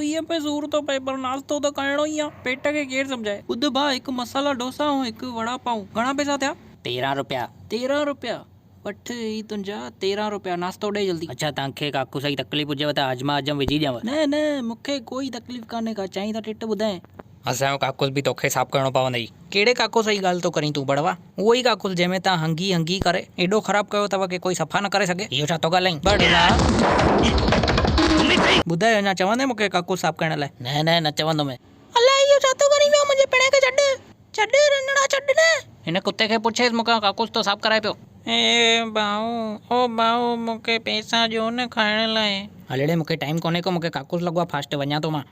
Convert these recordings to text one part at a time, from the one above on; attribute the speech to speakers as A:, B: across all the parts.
A: ڏوهيء ۾ سور ٿو پئي پر ناشتو ته ڪرڻو ئي آ. پيٽ کي ڪير سمجهائي. ٻڌ ڀاء هڪ مسالا ڊوسا ۽ هڪ وڙا پائون گهڻا پئسا ٿيا؟
B: 13 روپيا.
A: 13 روپيا؟ وٺ هي تنهنجا 13 روپيا ناشتو ڏي جلدي.
B: اڇا توهان کي ڪاڪوس جي تڪليف هجيو ته هاضما هضم وجهي ڏيانو.
A: نه نه مون کي ڪوئي تڪليف ڪانهي ڪا چاهين ته ٽٽ ٻڌائين.
B: اسان جو ڪاڪوس به توکي صاف ڪرڻو پوندئي.
A: ڪهڙي ڪاڪوس جي ڳالهه ٿو ڪرين تون بڙوا؟ اهو ئي ڪاڪوس جنهن ۾ تان هنگي هنگي ڪري ايڏو خراب ڪيو اٿو ڪي ڪوئي صفا نه ڪري سگهي.
B: اهو ڇا ٿو ڳالهائين؟
A: بڙوا! ٻڌاء اڃا چوندين مون کي ڪاڪوس صاف ڪرڻ لاء؟
B: نه نه نه چوندومين.
A: الائي اهو ڇا ٿو ڪرين پيو منهنجي پڻهين کي ڇڏ. ڇڏ رنڙا ڇڏ نه.
B: هن ڪتي کي پڇيس مون کان ڪاڪوس ٿو صاف ڪرائي پيو.
A: اي ڀائو او ڀائو مون کي پئسا ڏيو نه کائڻ لاء.
B: هل ڙي مون کي ٽائيم ڪونهي ڪو مون کي ڪاڪوس لڳو آ فاسٽ وڃان ٿو مان.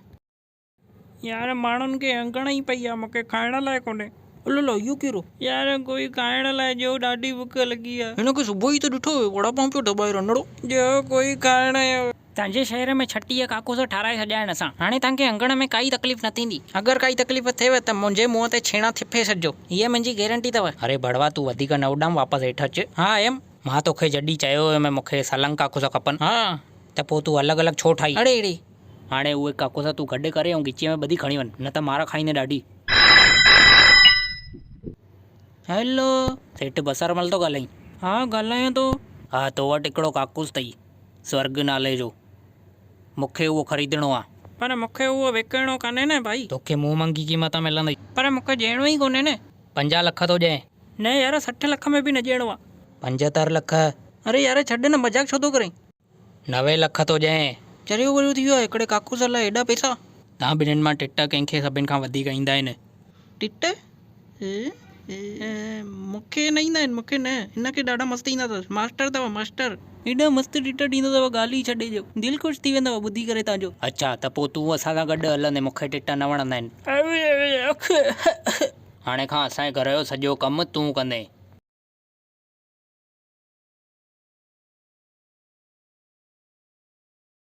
A: يار ماڻهن کي هنگڻ ئي پئي آ مون کي کائڻ لاء ڪونهي. الالو اهو ڪير هو؟ يار ڪوئي کائڻ لاء ڏيو ڏاڍي بک لڳي آ. هن کي صبح ئي ته ڏٺو هيو وڙا پائون پيو ڌٻائي رنڙو. ڏيو ڪوئي کائڻ جو.
B: تنهنجي شهر ۾ 36 ڪاڪوس ٺاهرائي ڇڏيا آهن اسان. هاڻي توهان کي هنگڻ ۾ ڪائي تڪليف نه ٿيندي.
A: اگر ڪائي تڪليف ٿئيو ته منهنجي منهن تي ڇيڻا ٿڦي ڇڏجو. هيء منهنجي گيرنٽي اٿو.
B: اري ڀڙوا تون وڌيڪ نه اڏام واپس هيٺ اچ.
A: ها آيم.
B: مان توکي جڏهن چيو هيم مون کي سلنگ ڪاڪوس کپن.
A: ها.
B: ته پوء تون الڳ الڳ ڇو ٺاهي؟
A: اڙي اڙي.
B: هاڻي اهي ڪاڪوس تون گڏ ڪري ۽ ڳچيء ۾ ٻڌي کڻي وڃ، نه ته مار کائيندين ڏاڍي.
A: هيلو.
B: سيٺ بصرمل ٿو ڳالهائين؟
A: ها ڳالهايان ٿو.
B: ها تو وٽ هڪڙو ڪاڪوس اٿئي. سورڳ نالي جو. مون کي اهو خريدڻو آ.
A: پر مون کي اهو وڪڻڻو ڪانهي نه ڀائي.
B: توکي منهن منگي قيمت ملندئي.
A: پر مون کي ڏيڻو ئي ڪونهي نه.
B: 50 لک ٿو ڏئين.
A: نه يار 60 لک ۾ به نه ڏيڻو آ.
B: 75 لک.
A: اري يار ڇڏ نه مذاق ڇو ٿو ڪرين.
B: 90 لک ٿو ڏئين.
A: چريو وريو ٿي ويو آ هڪڙي ڪاڪوس لاء ايڏا پئسا.
B: توهان ٻنهين مان ٽٽ ڪنهن کي سڀن کان وڌيڪ ايندا آهن.
A: ٽٽ؟ مون کي نه ايندا آهن مون کي نه هن کي ڏاڍا مست ايندا اٿس ماسٽر اٿو ماسٽر. ايڏا مست ٽٽ ڏيندو اٿو ڳالهه ئي ڇڏي ڏيو دل خوش ٿي ويندو ٻڌي ڪري توهان جو.
B: اڇا ته پوء تون اسان سان گڏ هلندين مون کي ٽٽ نه وڻندا آهن. هاڻي کان اسان جي گهر جو سڄو ڪم تون ڪندين.